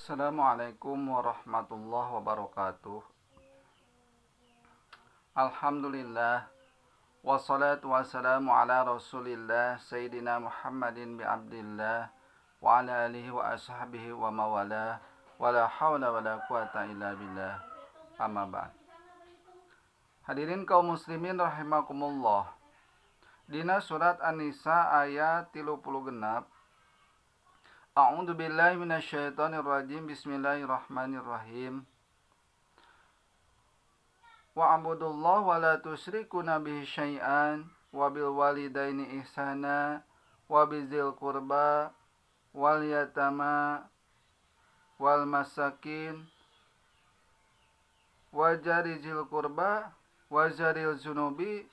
Assalamualaikum warahmatullahi wabarakatuh. Alhamdulillah wassalatu wassalamu ala Rasulillah Sayyidina Muhammadin bi Abdillah wa ala alihi wa ashabihi wa mawalah wala haula wala quwata illa billah. Amma ba'd. Hadirin kaum muslimin rahimakumullah. Dina surat An-Nisa ayat 36. A'udzu billahi minasyaitonir rajim. Bismillahirrahmanirrahim. Wa'budullaha wa la tusyriku bihi syai'an wa bil walidaini ihsana wa bizil qurba wal yatama wal masakin wa jarizil qurba wa jaril zunubi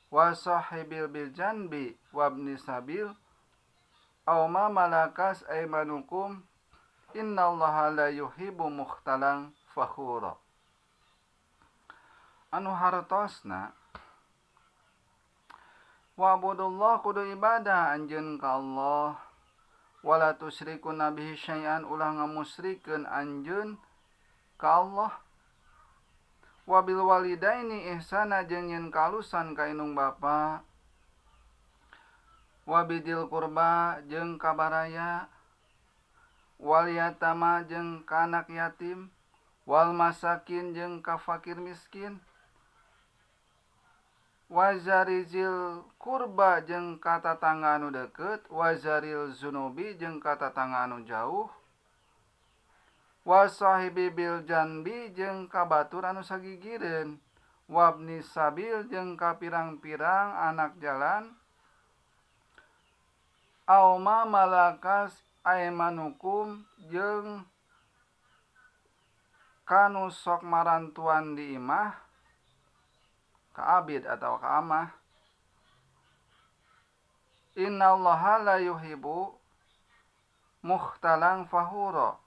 wa sahibil bil janbi wa ibni sabil aw ma malakas aymanukum innallaha la yuhibbu mukhtalan fakhura. Anu hartosna wa'budullah kudu ibadah anjeun ka Allah wala tusyriku bihi syai'an ulah ngamusrikeun anjeun ka Allah wabil walidaini ihsana jeung nyeun kalusan ka indung bapa wabidil kurba jeung kabaraya wal yatama jeung ka anak yatim wal masakin jeung ka fakir miskin wazarizil kurba jeung ka tatangga anu deukeut wazaril zunubi jeung ka tatangga anu jauh wasahibi bil janbi jeung ka batur anu sagigireun wabni sabil jeung ka pirang-pirang anak jalan aw ma malakas aimanukum jeung kanu sok marantuan di imah ka abid atau ka amah. Innallaha la yuhibbu mukhtalan fahura.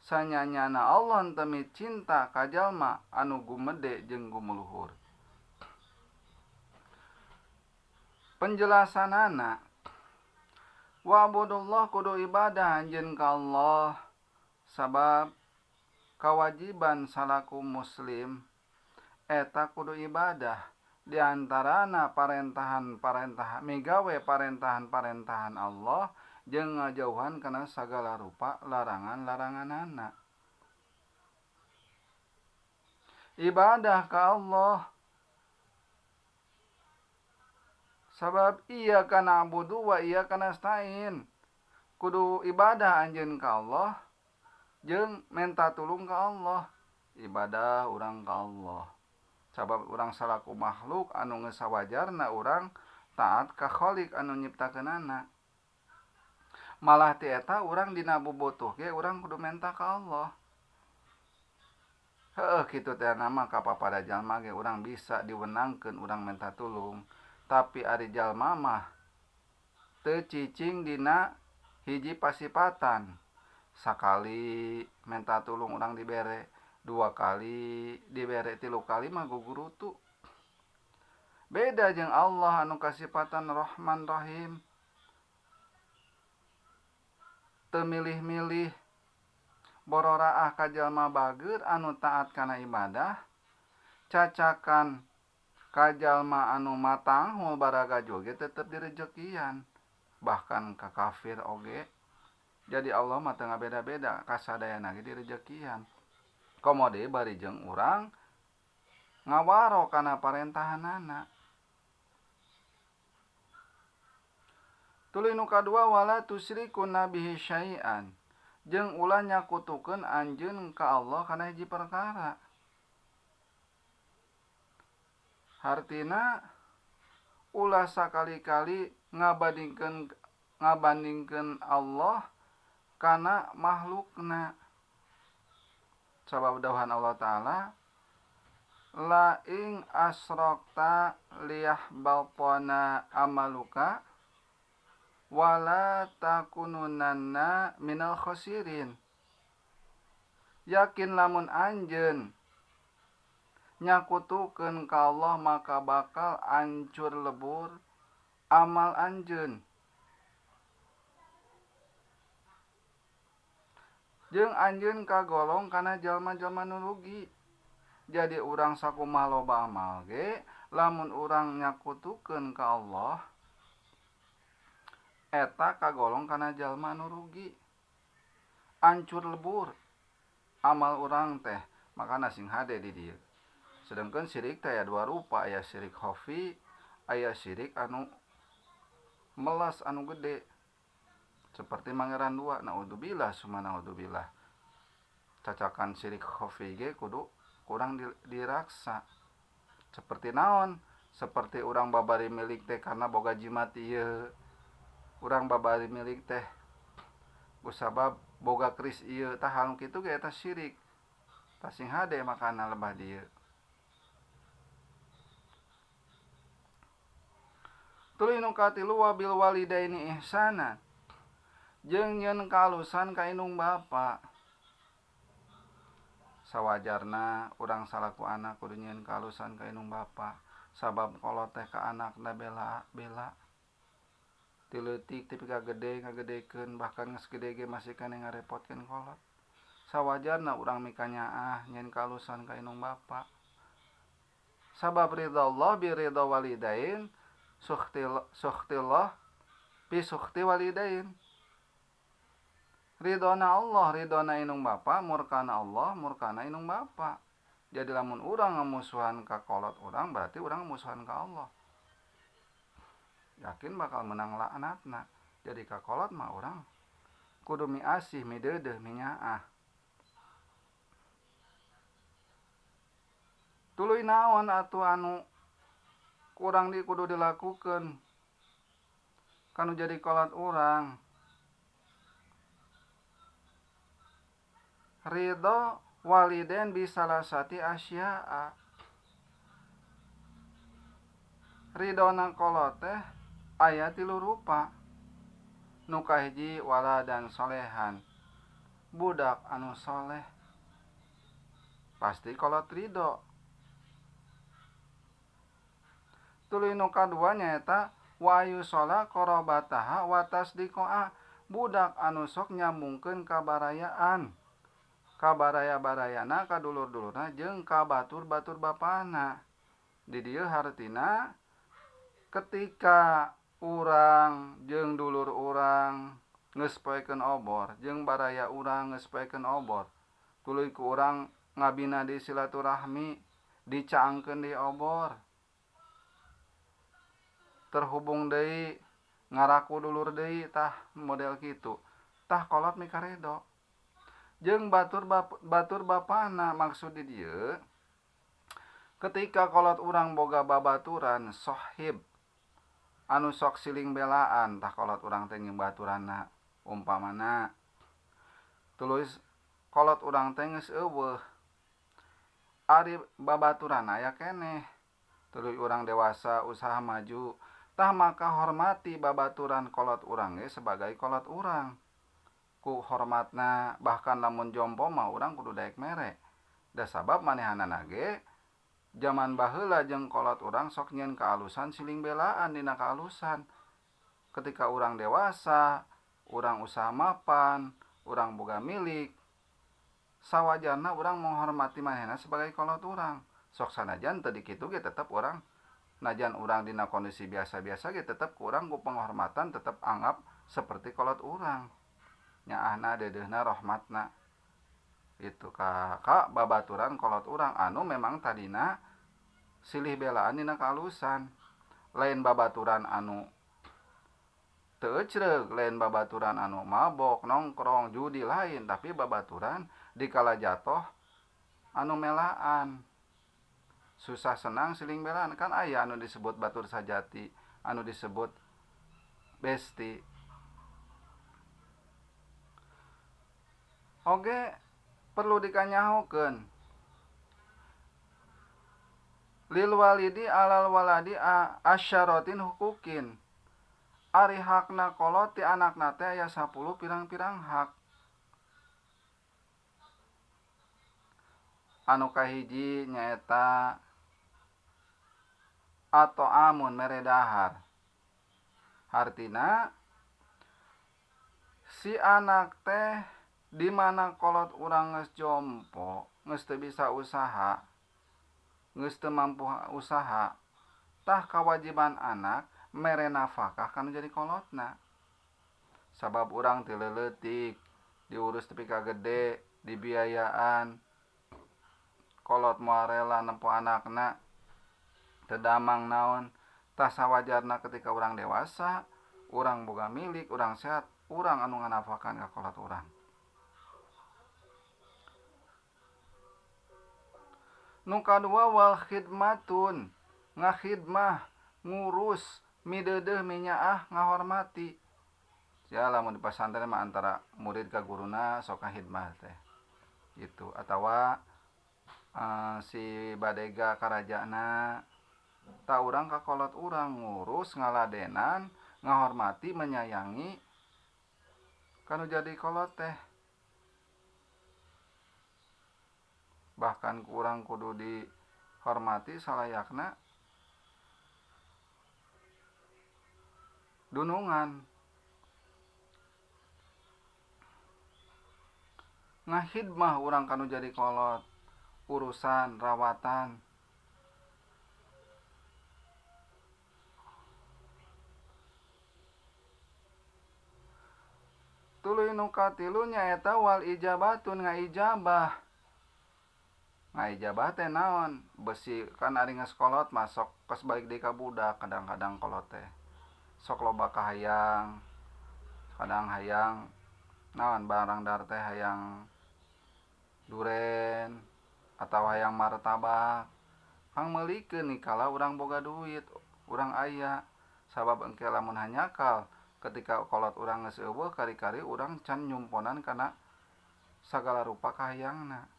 Sanyanyana Allah teu cinta ka jalma anu gumede jeung gumuluhur. Penjelasanana wa'budullah kudu ibadah anjeun ka Allah sabab kawajiban salaku muslim eta kudu ibadah di antarana parentahan-parentah migawe parentahan-parentahan Allah jeung ngajauhan kana sagala rupa larangan-laranganana. Ibadah ka Allah sabab iyyaka na'budu wa iyyaka nasta'in. Kudu ibadah anjeun ka Allah jeung menta tulung ka Allah. Ibadah urang ka Allah. Sabab urang salaku makhluk anu geus sawajarna urang taat ka Khalik anu nyiptakeunana. Malah ti eta urang dina bubutuh ge urang kudu menta ka Allah. Heueuh kitu teh nama ka papada jalma ge urang bisa diwenangkeun urang menta tulung. Tapi ari jalma mah teu cicing dina hiji pasipatan. Sakali menta tulung urang dibere, dua kali dibere, tilu kali mah gugurutu. Beda jeung Allah anu kasipatan Rahman Rahim. Teu milih-milih bororaah ka jalma bageur anu taat kana ibadah, cacakan ka jalma anu matanghul baraga joge tetep direjekian, bahkan ka kafir oge. Jadi Allah mah teu ngabeda-beda kasadayana ge direjekian. Komo deui bari jeung urang ngawaro kana parentahanana. Tuluy nu kadua wala tusyriku bihi syai'an jeung ulah nyakutukeun anjeun ka Allah kana hiji perkara. Hartina ulah sakali-kali ngabandingkeun Allah kana makhlukna. Sabab dawuhan Allah Ta'ala la ing asrakta liyahbatana amaluka wala takununanna minal khosirin. Yakin lamun anjeun nyakutukeun ka Allah maka bakal ancur lebur amal anjeun. Jeung anjeun kagolong kana jalma-jalma nu rugi. Jadi urang sakumaha loba amal ge lamun urang nyakutukeun ka Allah eta kagolong kana jalma nu rugi. Ancur lebur amal urang teh, makana sing hade di dieu. Sedangkan syirik teh aya dua rupa, aya syirik khafi, aya syirik anu melas anu gede. Seperti mangeran dua, naudzubillah summa naudzubillah. Cacakan syirik khafi ge kudu kurang diraksa. Seperti naon? Seperti urang babari milik teh karena boga jimat ieu. Urang babari milik teh kusabab boga keris ieu, tah anu kitu ge eta syirik. Tah sing hade makana lebah dieu. Tuluy nu katilu wabil walidaini ihsana. Jeung nyeun kaalusan ka indung bapa. Sawajarna urang salaku anak kudu nyieun kaalusan ka indung bapa, sabab kolot teh ka anakna bela-bela. Ti leutik tepi ka gede ngagedekeun, bahkan geus gede ge masih keneh ngarepotkeun kolot. Sawajarna urang mikanyaah nyieun kaalusan ka indung bapa. Sabab ridha Allah bi ridha walidain, sukhtillah bi sukhti walidain. Ridona Allah, ridona indung bapa, murkana Allah, murkana indung bapa. Jadi lamun urang ngamusuhan ka kolot urang, berarti urang ngamusuhan ka Allah. Yakin bakal menang laknatna. Jadi ka kolot mah urang kudu miasih, mideudeuh, minyaah. Tuluy naon atuh anu kurang di kudu dilakukeun kanu jadi kolot urang? Ridho waliden bisalasati asya'a. Ridona kolot teh aya tilu rupa. Nu kahiji waladan solehan, budak anu soleh, pasti kolot ridho. Tuluy nu kadua nyaeta wa yusala qarabataha wa tasdiqoa, budak anu sok nyambungkeun kabarayaan, kabaraya-barayana ka dulur-dulurna jeung ka batur-batur bapana. Di dieu hartina ketika urang jeung dulur urang geus poekeun obor, jeung baraya urang geus poekeun obor, tuluy ku urang ngabina di silaturahmi, dicaangkeun di obor, terhubung deui, ngaraku dulur deui, tah model kitu. Tah kolot mikaredo. Jeung batur bapana, maksud di dieu ketika kolot urang boga babaturan sohib anu sok siling belaan, tah kolot urang teh jeung baturanna umpamana tuluy kolot urang teh geus eueuh, ari babaturan aya keneh, tuluy urang dewasa usaha maju, tah maka hormati babaturan kolot urang ge sebagai kolot urang ku hormatna, bahkan lamun jompo mah urang kudu daek mere. Da sabab manehanana ge jaman baheula jeung kolot urang sok nyieun kaalusan siling belaan dina kaalusan. Ketika urang dewasa, urang usaha mapan, urang boga milik, sawajarna urang menghormati manehna sebagai kolot urang. Sok sanajan teu dikitu ge tetep urang, najan urang dina kondisi biasa-biasa ge tetep urang ku penghormatan tetep anggap seperti kolot urang. Nyaahna, dedehna, rahmatna. Itu ka babaturan kolot urang anu memang tadina silih belaan dina kaalusan. Lain babaturan anu teu ecreug, lain babaturan anu mabok, nongkrong, judi, lain, tapi babaturan dikala jatoh anu melaan. Susah senang siling belaan, kan aya anu disebut batur sajati, anu disebut besti. Oge perlu dikanyahokeun. Lil walidi alal waladi asyaratin hukukin. Ari hakna kolot ti anakna teh aya 10 pirang-pirang hak. Anu kahiji nyaeta atau amun mere dahar. Hartina si anak teh Di mana kolot urang geus jompo, geus teu bisa usaha, geus teu mampu usaha, tah kawajiban anak mere nafkah kana jadi kolotna. Sabab urang ti leuleutik, diurus tepi ka gede, dibiayaan, kolot moal rela nempo anakna, teu damang naon, tah sawajarna ketika urang dewasa, urang boga milik, urang sehat, urang anu nganafakan ka kolot urang. Nu kadua wal khidmatun, ngakhidmah, ngurus, mideudeuh minyaah, ngahormati. Ya lamun di pasantren mah antara murid ka guruna sok ngahidmah teh. Gitu atawa si badega karajana tah urang ka kolot urang ngurus, ngaladenan, ngahormati, menyayangi kanu jadi kolot teh. Bahkan kurang kudu dihormati salayakna dunungan. Ngahidmah urang kanu jadi kolot, urusan rawatan. Tuluy nu katilu nyaeta wal ijabatun, ngaijabah. Ngaijabah teh naon? Besi kan ari geus kolot mah sok kos balik deui ka budak, kadang-kadang kolot teh sok loba kahayang, kadang hayang naon barang dar teh hayang duren atau hayang martabak. Pang meulikeun nikala urang boga duit, urang aya. Sabab engke lamun hanyakal ketika kolot urang geus eueuh kari-kari urang can nyumponan kana sagala rupa kahayangna.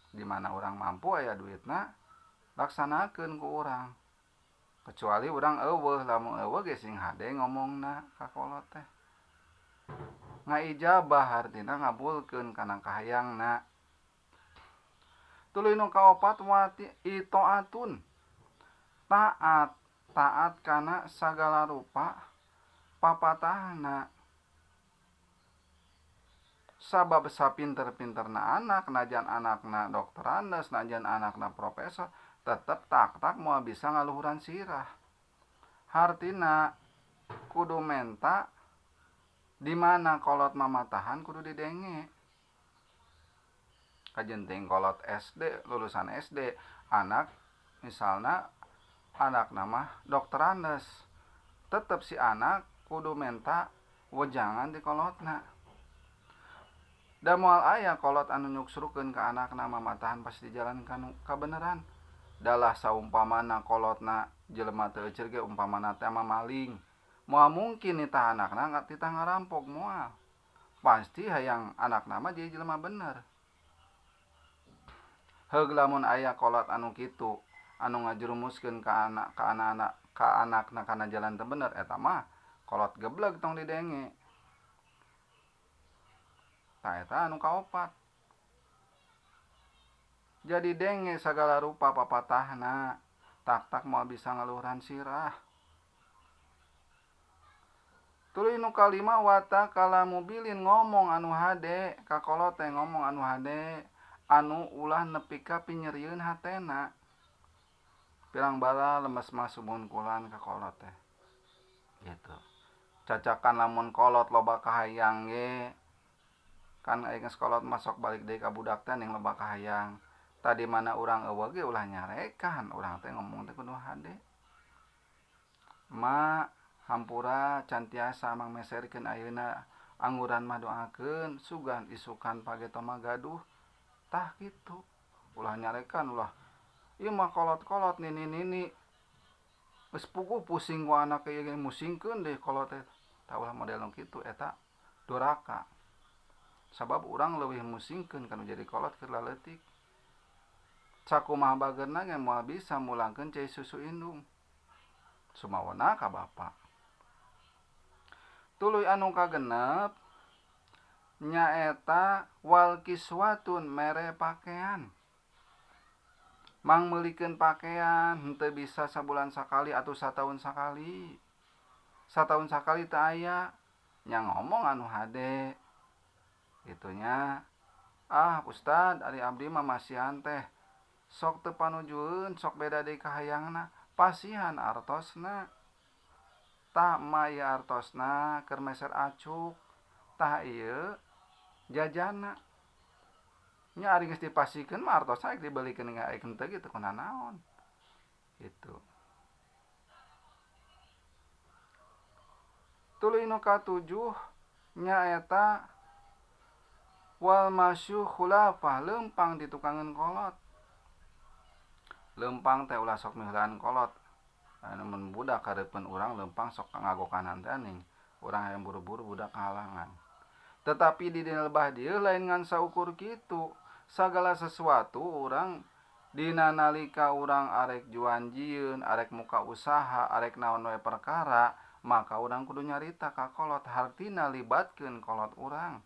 Di mana urang mampu aya duitna laksanakeun ku urang. Kecuali urang eueuh, lamun eueuh ge sing hade ngomongna ka kolot teh. Ngaijabah artina ngabulkeun kana kahayangna. Tuluy nu kaopat wati itoatun, taat, taat kana sagala rupa papatahna. Sabab sapinter-pinterna anak, najan anakna dokterandes, najan anakna profesor, tetep tak-tak moal bisa ngaluhuran sirah. Hartina kudu menta di mana kolot mamatahan kudu didenge. Kajenting kolot SD, lulusan SD, anak misalna anak nama dokterandes, tetep si anak kudu menta wejangan di kolotna. Da moal aya kolot anu nyuksrukeun ka anakna mamatahan pasti dijalankan kabeneran. Dalah saumpamana kolotna jelema teu euceur ge umpamana teh mah maling. Moal mungkin nitah anakna titah ngarampok moal. Pasti hayang anakna mah jadi jelema bener. Heug lamun aya kolot anu kitu, anu ngajerumuskeun ka anak, ka anak-anak, ka anakna kana jalan teu bener eta mah kolot gebleg tong didenge. Tah eta anu kaopat. Jadi denge sagala rupa papatahna, tak-tak moal bisa ngaluhuran sirah. Tuluy nu kalima wata kalamubilin, ngomong anu hade, ka kolot teh ngomong anu hade, anu ulah nepi ka pinyerieun hatena. Pirang bala lemes mah sumun kulan ka kolot teh. Gitu. Cacakan lamun kolot loba kahayang ge, kan aya geus kolot masuk balik deui ka budak teh ning loba kahayang. Tadi mana urang eueuh ge ulah nyarekan, urang teh ngomong teh kudu hade. Ma hampura can tiasa mang meserkeun ayeuna angguran mah doakeun sugan isukan pageto mah gaduh. Tah kitu. Ulah nyarekan ulah ieu mah kolot-kolot nini-nini. Geus puguh pusing ku anak ieu ge musingkeun deui kolot teh. Tah ulah model nu kitu eta doraka. Sabab urang leuwih musingkeun kanu jadi kolot keur laleutik. Sakumaha bageurna ge moal bisa mulangkeun cai susu indung. Sumawona ka bapa. Tuluy anu kagenep nyaeta wal kiswatun, mere pakaian. Mang meulikeun pakaian henteu bisa sabulan sakali atau sataun sakali. Sataun sakali teu aya. Nya ngomong anu hade kitu nya. Ah ustad ari abdi mah masihan teh sok teu panujueun sok beda deui kahayangna pasihan artosna. Tah emak ieu artosna keur meser acuk tah ieu jajana. Nya ari geus dipasikeun mah artosna rek dibelikeun ge rek henteu ge teu kunanaon kitu. Tuluy nu katujuh nyaeta wal masyu khulafah leumpang ditukangeun kolot. Leumpang teh ulah sok miheulaan kolot. Anu mun budak hareupeun urang leumpang sok ngagokanan teh aning. Urang hayang buru-buru budak kahalangan. Tetapi di dina lebah dieu lain ngan saukur kitu. Sagala sesuatu urang dina nalika urang arek juan jieun, arek muka usaha, arek naon we perkara, maka urang kudu nyarita ka kolot, hartina libatkeun kolot urang.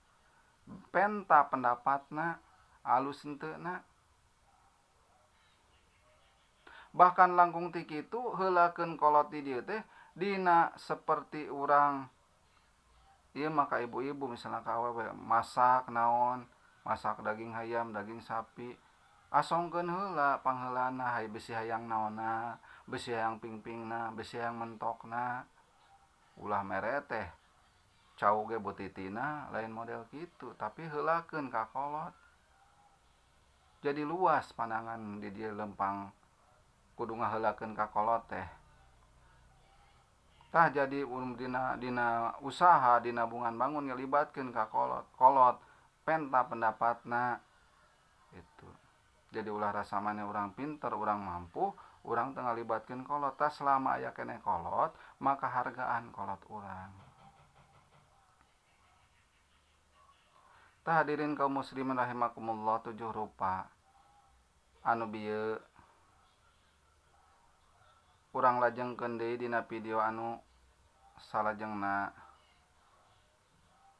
Penta pendapatna, alus henteuna. Bahkan langkung ti kitu heulakeun kolot di dieu teh dina seperti urang ieu mah ka ibu-ibu misalna ka awewe masak naon, masak daging hayam, daging sapi, asongkeun heula pangheulana hay bisi hayang naonna, bisi hayang pingpingna, bisi hayang mentokna. Ulah mere teh cau ge butitina lain model kitu, tapi heulakeun ka kolot. Jadi luas pandangan di dieu lempang kudu ngaheulakeun ka kolot teh. Tah jadi dina usaha dina bungan bangun ngelibatkeun ka kolot, kolot penta pendapatna itu. Jadi ulah rasa maneh urang pinter, urang mampu, urang teu ngalibatkeun kolot. Tah selama aya keneh kolot, maka hargaan kolot urang. Tah hadirin kaum muslimin rahimakumullah, 7 rupa anu bieu urang lajengkeun deui dina video anu salajengna.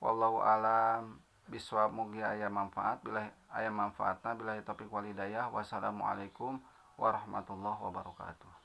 Wallahu alam bisawab, mugi aya manfaat, bila aya manfaatna, billahi taufiq wal hidayah. Wassalamualaikum warahmatullahi wabarakatuh.